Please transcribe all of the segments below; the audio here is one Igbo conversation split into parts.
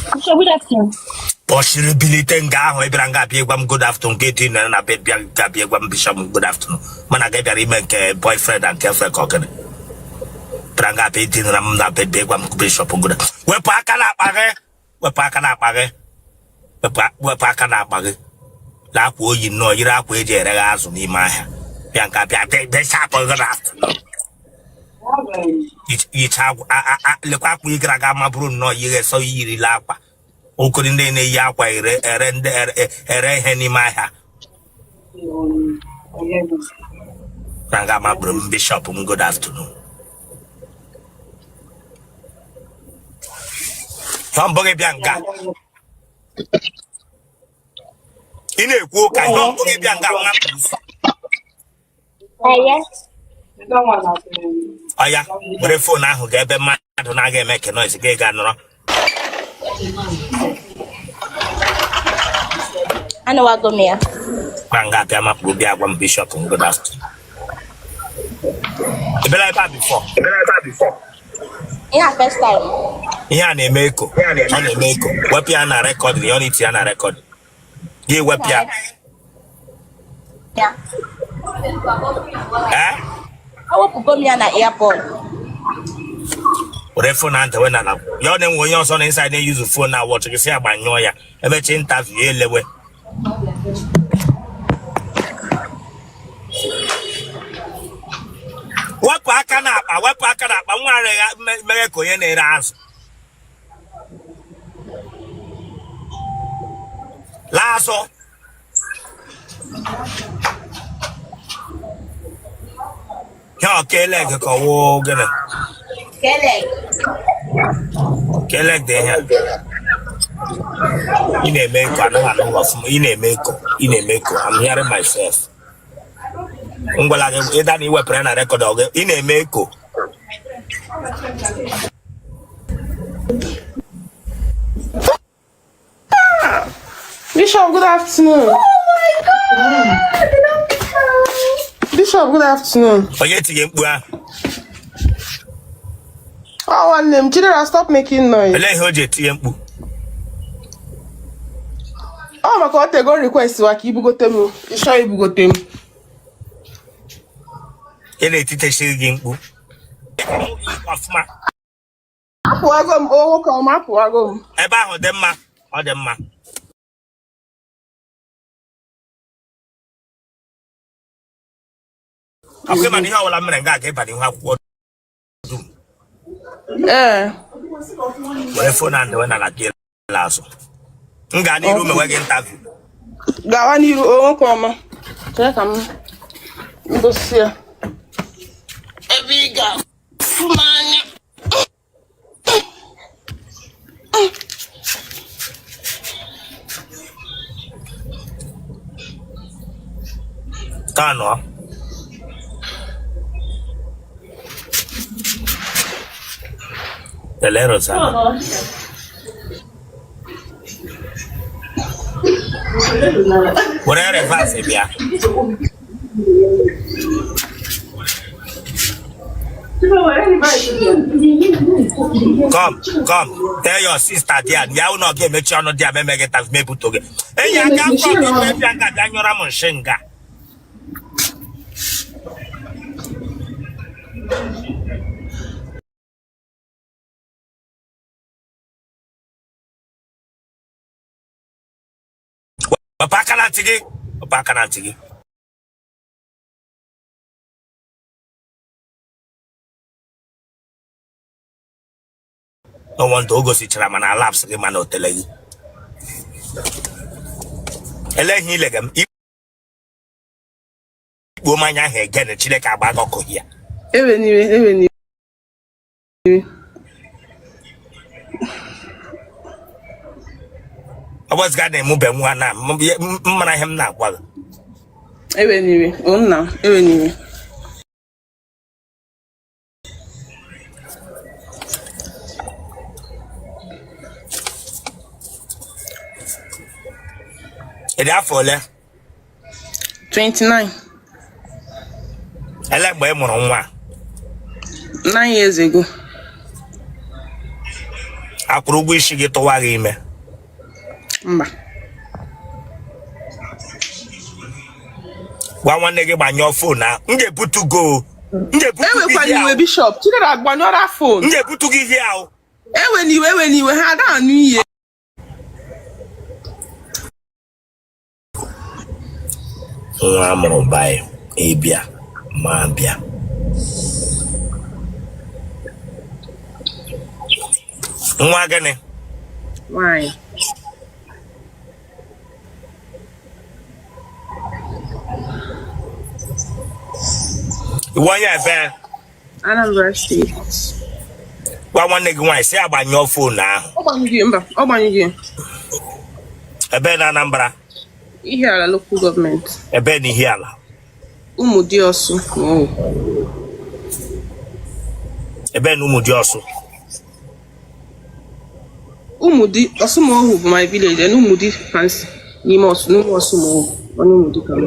Bishop, good afternoon. Kpọchiri bilite nga ahụ ị bịara nga bịa ịgwa m good afternoon nke dị nere na bed bịa nga bịa ịgwa m bishop good afternoon mana gị bịara ime nke boyfriend and girlfriend ka ọ gịnị bịara nga bịa dinara m na bed bịa ịgwa m bishop good wepụ aka n'akpa gị wepụ aka n'akpa gị wepụ aka n'akpa gị na akwa oyi nnọọ yiri akwa eji ereghe azụ n'ime ahịa bịa nga bịa bishop good afternoon yicha lekwa akwa ị gara aga mabụrụ nnọọ yighe sọ yirila akwa okori ndị na-eyi akwa ere ere ndị ere ihe n'ime ahịa na nga mabụrụ m bishop m good afternoon ihe mbụ gị bịa nga ị na-ekwu ụka ihe mbụ gị bịa nga nwa Oya were phone ahụ gaa ebe mmadụ na-aga eme ke noise gị ga nọrọ. Anụwago m ya. Gwa nga bịa makpuru bịa gwa m bishop m good afternoon. Ị bịara ebe a before? Ihe a first time. Ihe a na-eme echo. Ọ na-eme echo. Wepụ ya na record, ya ọ na-eti ya na record. Gị wepụ ya. Ya. Ee? Ewepụgo m ya na earpod. Were phone ahụ dewe n'ala. Ya ọ na-enwe onye ọzọ na inside na-eyuzu phone na watch gị sị ya gbanyụọ ya. Emechi interview ya elewe. Wepụ aka n'akpa, wepụ aka n'akpa, nwa arịgha mere ka onye na-ere azụ. Laa azụ. Ihe ọ K-leg ka ọ wụ gịnị? K-leg. K-leg dị ihe. Ị na-eme echo anaghị anụ ọfụma. Ị na-eme echo. Ị na-eme echo. I'm hearing myself. M gwara gị ịda na iwepụrụ ya na record ọ gị ị na-eme echo. Bishop, good afternoon. Oh my God! Long time. Bishop, good afternoon. Onye tinye mkpu ahụ? Oh, nwanne m, Chidera, stop making noise. Olee ihe o ji etinye mkpu? Ọ maka o tego request wa ka ibugote m, ịchọ ibugote m. Ị na-etitesiri gị mkpu. Ọfụma. Apụwago m, o nwoke ọma, apụwago m. Ebe ahụ dị mma, ọ dị mma. Ọkwa ịma na ihe ọbụla mere nga aga ịba n'ihu akwụkwọ dum. Ee. Were phone ahụ dewe n'ala gị laa azụ. M gaa n'iru mewe gị interview. Gawa n'iru, o nwoke ọma. Chere ka m gosi ya. Ebe ị ga-afụ m anya. Taa nọ. Kelee Rosanna. Were reverse bịa. Come, come, tell your sister there, ya ụnọ ga-emechi ọnụ dị a meme gị ta mebuto gị. Enyi aka mkpọ gị bịa nga bịa nyụra m nshị nga. Wepụ aka na ntị gị, wepụ aka na ntị gị. No wonder o gosichara mana laps gị mana otele gị. Ele ihe ilega m ikpuo mmanya ahụ again Chineke agba gị ọkụ ya. Ewe n'iwe, ewe n'iwe. Ọ bụzịga na-emube nwa na m mara ihe m na-agwa gị. Ewe n'iwe, o nna, ewe n'iwe. Ị dị afọ ole? 29. Ele mgbe ị mụrụ nwa? 9 years ago. Akwụrụ ụgwọ isi gị tụwa gị ime? Mba. Gwa nwanne gị gbanyụọ phone ahụ. M ga-ebutu go. M ga-ebutu gị Ewekwana ihe iwe ahụ. Bishop. Chidera, gbanyụọra phone. M ga-ebutu gị ihe ahụ. Ewena iwe, ewena iwe, ha ada anụ ihe. Nwa amụrụ by ịbịa ma bịa. Nwa gịnị? Nwaanyị. Ị wụ onye ebe? Anambra State. Gwa nwanne gị nwaanyị sị ya gbanyụọ phone ahụ. Ọ gbanyụghị, mba, ọ gbanyụghị. Ebe na Anambra? Ihiala Local Government. Ebe na Ihiala? Ụmụdịọsụ. Ebe na Ụmụdịọsụ? Ụmụdị Ọsụmoghu bụ my village and Ụmụdị ka m si n'ime Ọsụ n'ime Ọsụmoghu onye Ụmụdị ka m.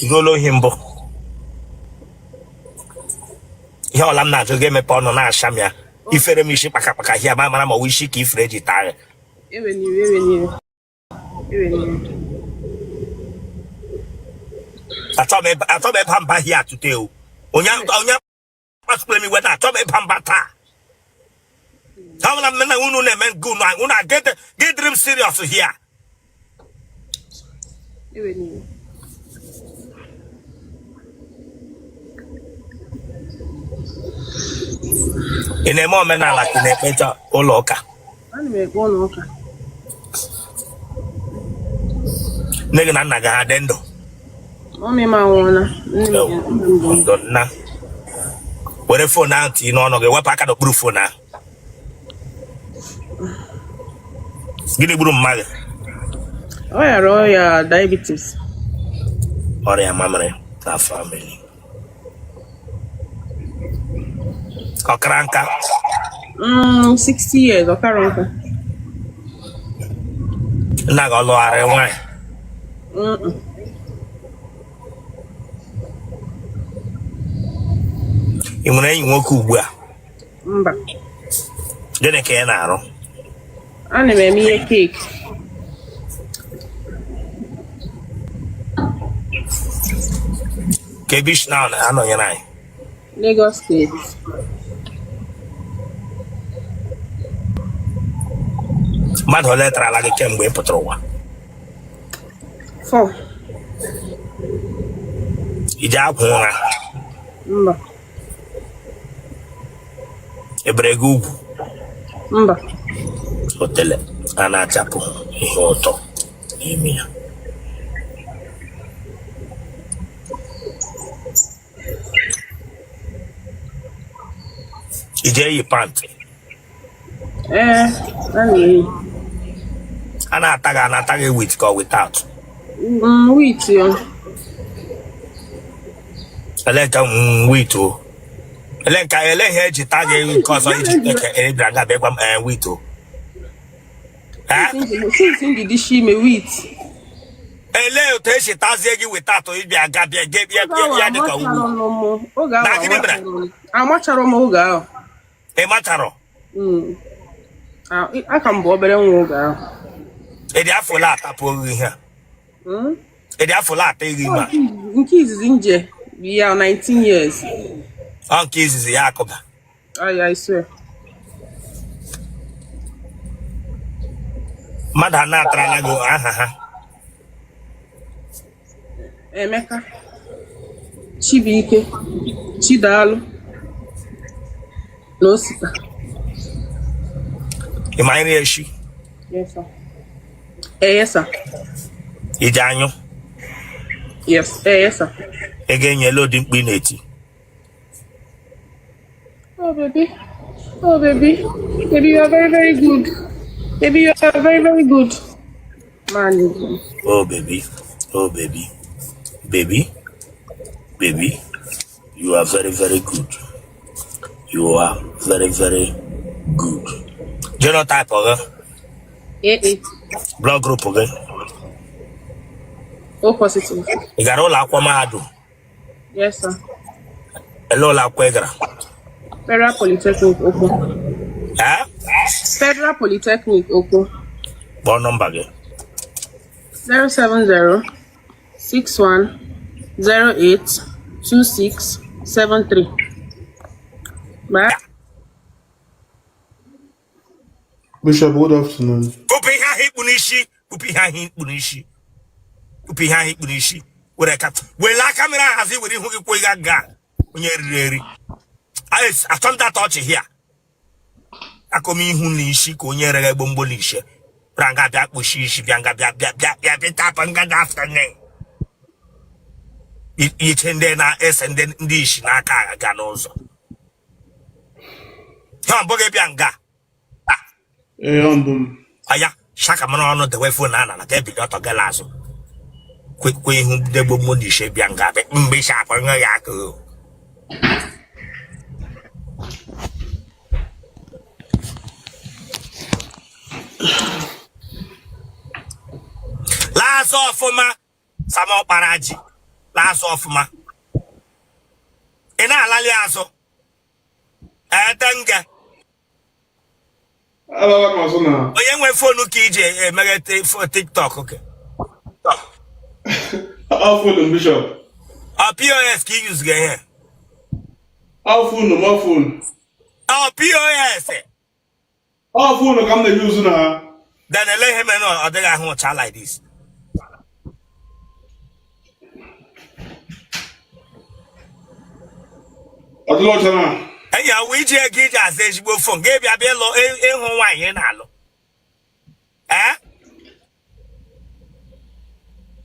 I zuola ohi mbụ? Ihe ọla m na-ajụ gị emepe ọnụ na-asha m ya ifere m isi kpakakpaka hịa ma mara ma ọ wụ isi ka ifere ji taa gị. Ewena iwe, ewena iwe. Ewena iwe. Achọ m ịba mba hịa atụte o. Onye onye kpasukwara m iwe taa, achọ m ịba mba taa. Ha bụla m na unu na-eme nke unu unu agedịrị m serious here. Ewena iwe. Ị na-eme omenala ka ị na-ekpecha ụlọ ụka? Ana m ekpe ụlọ ụka. Nne gị na nna gị ha dị ndụ? Mummy m anwụọla. Nne m nna m bụ Ndụ nna. Were phone ahụ tinye n'ọnụ gị, wepụ aka n'okpuru phone ahụ. Gịnị gburu mma gị? Ọ yara ọrịa diabetes. Ọrịa mamịrị na family. Ọ kara nka? 60 years, ọ kara nka. Nna gị ọ lụgharị nwaanyị? Ị nwere enyi nwoke ugbu a? Mba. Gịnị ka ị na-arụ? Ana m eme ihe cake. Kee ebe i si na-anọnyere anyị? Lagos State. Mmadụ ole tarala gị kemgbe ị pụtara ụwa? 4. I ji akwa ụra? Mba. E bere gị ugwu? Mba. Otele a na-achapụ ihe ụtọ n'ime ya. I ji eyi pant? Ee, a na-eyi. A na-ata gị, a na-ata gị with ka without? With yo. Ele ka with o. Ele ka ele ihe eji taa gị nke ọzọ iji eke ebira nga bịa gwa m with o. Since m ji dị ime with. Elee otu esi tazie gị without ịbịa ga bịa gị bịa ya dị ka ugwu? Oge ahụ amachara m oge ahụ. Ị macharọ? Aka m bụ obere nwa oge ahụ. Ị dị afọ ole atapụ gị ihe a? Ị dị afọ ole ata gị ime a? Nke izizi nje bụ ya 19 years. Ọ nke izizi ya akụba. I swear. Mmadụ anọ atarala gị aha ha. Emeka, Chibuike, Chidalụ na Osita. Ị ma nri eshi? Yes, sir. Eh, yes, sir. I ji anyụ? Yes, eh, yes, sir. Ị ga-enyela ụdị mkpu ị na-eti? Oh, baby. Oh, baby. Baby, you are very, very good. Baby, you are very, very good. Man. Oh, baby. Oh, baby. Baby. Baby. You are very, very good. You are very, very good. Genotype, okay? AA. Blood group gị? O positive. Ị gara ụlọ akwụkwọ mahadum? Yes, sir. Ele ụlọ akwụkwọ ị gara? Federal Polytechnic Oko. Ee? Federal Polytechnic Oko. Kpọọ nọmba gị. 070 61 08 26 73. Bye. Bishop, good afternoon. Kpụpụ ihe ahụ i kpu n'isi. Kpụpụ ihe ahụ i kpu n'isi. Kpụpụ ihe ahụ i kpu n'isi. Were aka were aka mere ahazi were ihu gị kwuo ịga ga onye riri eri. Achọ m data ọchị hịa. Akọm ihu na isi ka onye rere gbomgbo na ishe. Bịa nga bịa kpuchi isi bịa nga bịa bịa bịa bịa bịa tapụ nga ga afternoon. Iche ndị na-ese ndị ndị isi n'aka aga n'ụzọ. Ha mbụ gị bịa nga. Ee, ọ mbụ m. Aya shaka mara ọnụ dewe phone na na ka ebili ọtọ gala azụ. Kwekwe ihu ndị gbomgbo na ishe bịa nga bịa mgbe isi akwa nwe ya aka. Laa azụ ọfụma sama ọkpara ji laa azụ ọfụma ị na-alali azụ ete nge Alala m azụ na onye nwe phone ka iji emeghe TikTok ke Ọ phone m, Bishop. Ọ POS ka i yuzuga ihe? Ọ phone m, ọ phone. Ọ POS? Ọ phone ka m na-eyuzu na. Then ele ihe mere na ọ dịghị ahụ ụcha like this? Ọ dịla ọcha na. Enyi ya wee iji ego iji azụ ezigbo phone gị bịa bịa ịlụ ịhụ nwaanyị ị na-alụ ee.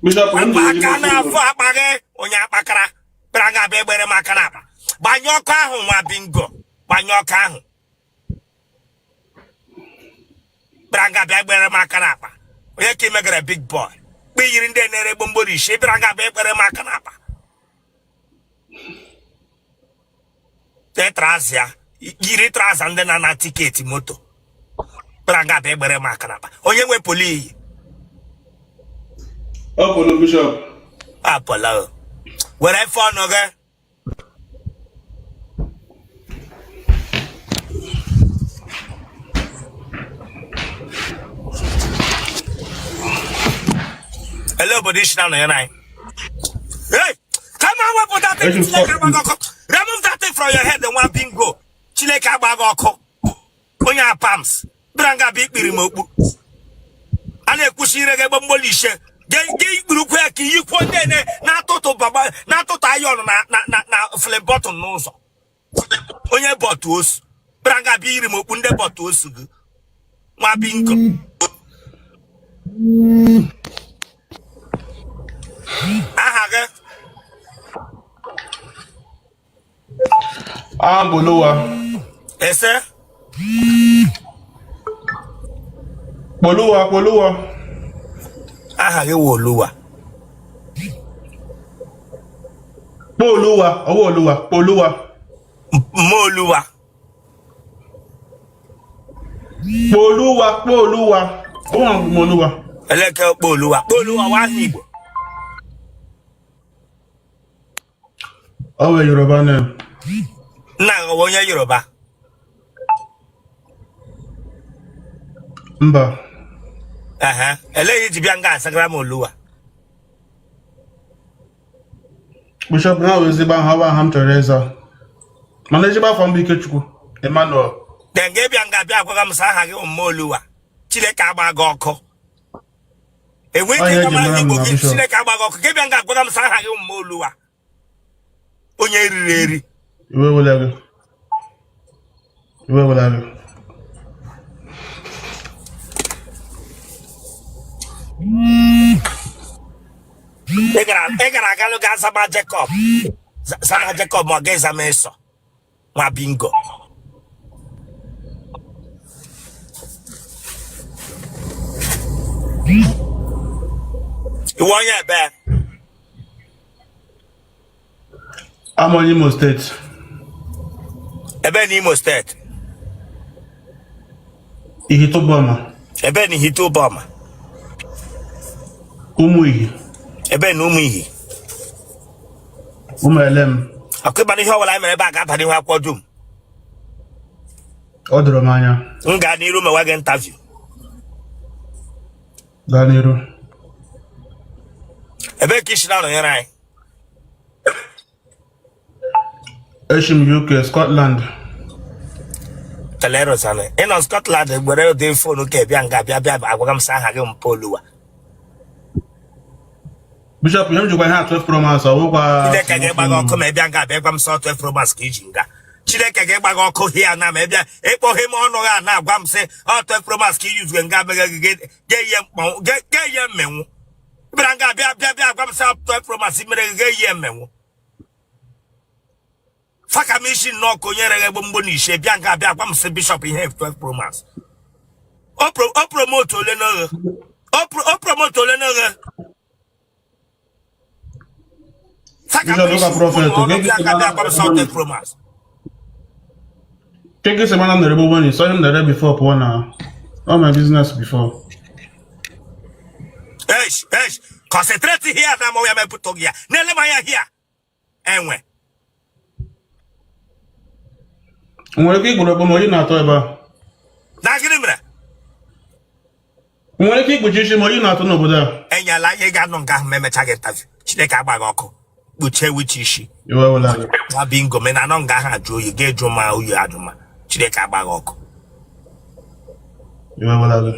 Bishop, m wepụ ji aka ezigbo n'afọ phone. akpa gị onye akpakara bịara nga abịa egbere m aka n'akpa. Gbanye ọkụ ahụ nwa bingo, gbanye ọkụ ahụ. Bịara nga bịa gbere m aka n'akpa onye ka imegara big boy kpe yiri ndị na-ere gbomboro isi bịara nga bịa gbere m aka n'akpa tee trouser ya yiri trouser ndị na-ana ticket moto bịara nga bịa gbere m aka n'akpa onye nwe polo i yi. Ọ polo, Bishop. Apụla were phone gị. Ele obodo isi na-anọnyere anyị? Hey, come on, wepụ that thing. Chineke agba gị ọkụ. Remove that thing from your head, nwa bingo. Chineke agba gị ọkụ. Onye apams bịara nga bịa ikpiri m okpu a na-ekwusi ire gị gbomgbolo ise gị ikpurukwu ya ka iyikwuo ndị na-atụtụ baba na-atụtụ iron na na na na flame button n'ụzọ onye bọtụ osu bịara nga bịa iri m okpu ndị bọtụ osu gị nwa bingo. Aha gị? Aha m bụ Oluwa. Ese? Kpoluwa, Kpoluwa. Aha gị wụ Oluwa? Kpoluwa, ọwụ Oluwa, Kpoluwa. Mma Oluwa. Kpoluwa, Kpoluwa. Ọwụ m Oluwa. Eleke Kpoluwa. Kpoluwa wa aha Igbo? Ọ wụ Yoruba name. Nna gị ọ wụ onye Yoruba? Mba. Ehe, elee ihe iji bịa nga asagara m Oluwa? Bishop, na ọ ezigbo aha, aha m chọrọ ịza. Mana ezigbo afa m bụ Ikechukwu Emmanuel. Then gị bịa nga bịa agwaga m sị aha gị mma Oluwa. Chineke agba gị ọkụ. Enwe ike Onye ịgwa m ji aha mara m Igbo na gị. Bishop. Chineke agba gị ọkụ. Gị bịa nga agwaga m sị aha gị mma Oluwa. Onye riri eri. Iwe wela gị. Iwe wela gị. Ị gara agalụ ga zama Jacob. Zama Jacob ma ọ ga zama Ịsọ. Nwa bingo. Ị wụ onye ebe? Abụ m onye Imo State. Ebe n'Imo State? Ihitte Uboma. Ebe na Ihite Ụbọma. Ụmụihi. Ebe na Ụmụihi. Ụmụelem. Ọkụ ịbana ihe ọbụla anyị mere ebe a ga-aba n'ihu akwụkwọ dum. Ọ doro m anya. M gaa n'iru mewe gị interview. Gaa n'iru. Ebe ka i si na-anọnyere anyị? Eshi m UK, Scotland. Telerosana ị nọ Scotland were ụdị phone ka bịa nga bịa bịa agwaga m sị aha gị mpa oluwa. Bishop, ihe m jikwa ihe a 12 Pro Max, ọ bụkwa Chineke ga-agba gị ọkụ ma ị bịa nga bịa gwa m sị 12 Pro Max ka i ji nga. Chineke ga-agba gị ọkụ hia na ma ị bịa ịkpọghị m ọnụ gị a na-agwa m sị ọ 12 Pro Max ka i yuzue nga meghe gị ga-eyi mkpọnwụ ga-eyi mmenwụ. Bịara nga bịa bịa bịa gwa m sị 12 Pro Max mere gị ga-eyi mmenwụ. Faka m isi nnọọ ka onye reghe gbomgbo na ishe bịa nga bịa gwa m sị Bishop ihe 12 Pro Max. O promote ole n'oghe. O promote ole n'oghe. Faka m Bishop, isi ụka prophet, ọnụ bịa nga bịa gwa m sị 12 Pro Max. Ke gị sị mana m na-ere gbogbo sọ ihe m na-ere before pụọ na all my business before. Eish, eish, concentrate here na ma ya mepụta gị ya. Na-ele m anya here. Enwe. Nwere ike igburu okpo ma oyi na-atụ ebe a. Na gịnị mere? Nwere ike ikpuchi isi ma oyi na-atụ n'obodo a. Enyela ihe ga-anọ nga ahụ ma emecha gị interview. Chineke agba gị ọkụ. Kpuchie wichi isi. Iwe wela gị. Nwa bingo me na anọ nga ahụ ajụ oyi ga-ejụ ma oyi ajụ ma. Chineke agba gị ọkụ. Iwe wela gị.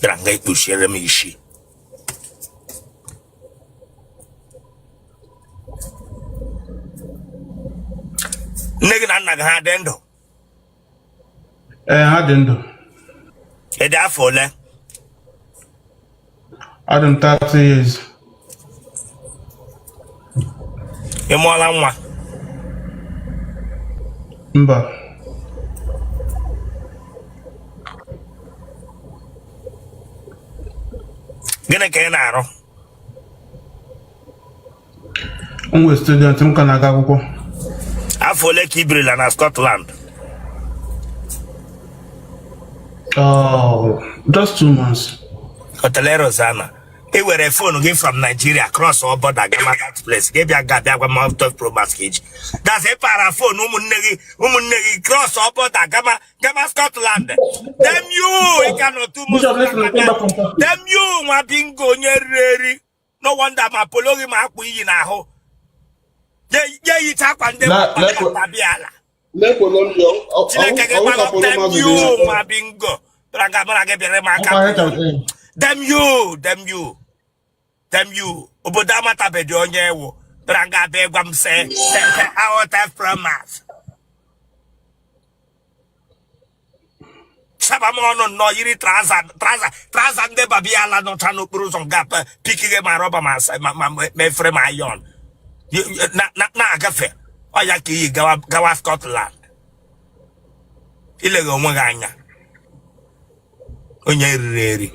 Bịara nga ikpuchiere m isi. Nne gị na nna gị ha dị ndụ? Ee, ha dị ndụ. Ị dị afọ ole? Adị m 30 years. Ị mụọla nwa? Mba. Gịnị ka ị na-arụ? M wụ student, m ka na-aga akwụkwọ. Afọ ole ka ị birila na Scotland? Oh, just 2 months. Otele Rosanna, ị were phone gị from Nigeria cross all border gama that place gị bịa ga bịa gwa m 12 Pro Max ka i ji. That's ị para phone ụmụnne gị cross all border gama gama Scotland. Damn you, ị ka nọ 2 months. Bishop, listen, I came back from Turkey. Damn you, nwa bingo onye riri eri. No wonder ma polo gị ma akwa iyi n'ahụ. Ya eyicha akwa ndị bịa ala. Lekwolo m bịa, Chineke gị ọwụ ka gbalụ polo damn mazụ you dị ya. nwa bingo. Bịara nga mụ na gị bịara m aka. Ọkwa HIV. Damn you, damn you, damn you. Obodo amatabeghị onye ewu. Bịara nga bịa gwa m sị aghọta from Mars. Saba m ọnụ nnọọ yiri trouser trouser trouser ndị babiala nọcha n'okporo ụzọ nga pikighe ma rọba ma ma ma efere ma iron na-agafe ọ ya ka iyi gawa gawa Scotland ileghe onwe gị anya onye riri eri.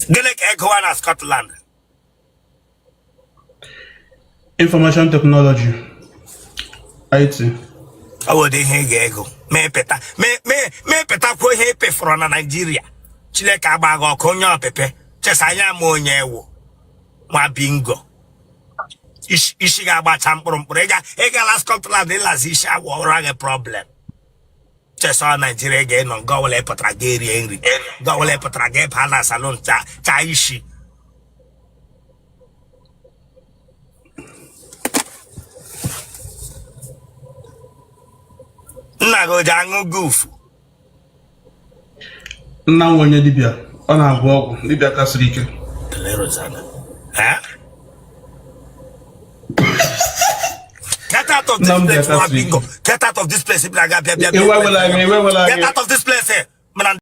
Gịnị ka ị gụwa na Scotland? Information technology, IT. Ọ bụ ụdị ihe ị ga-ego ma ịpịtakwuo ihe ị pịfọrọ na Naịjirịa. Chineke agba gị ọkụ onye ọpịpị chesa anya ma onye ewu nwa bingo isi ga-agbacha mkpụrụ mkpụrụ ị gala Scotland ịlazi isi awọ ọra gị problem chesa Naijiria ga-enọ nga ọbụla ị pụtara ga erie nri nga ọbụla ị pụtara ga ịba na salon chaa isi. Nna gị o ji aṅụ gufu? Nna m onye dibịa, ọ na-agwọ ọgwụ dibịa ka siri ike. Eh? Get out of this place, nwa bingo. Get out of this place. Bịa, bịa, bịa, bịa. Get out of this place.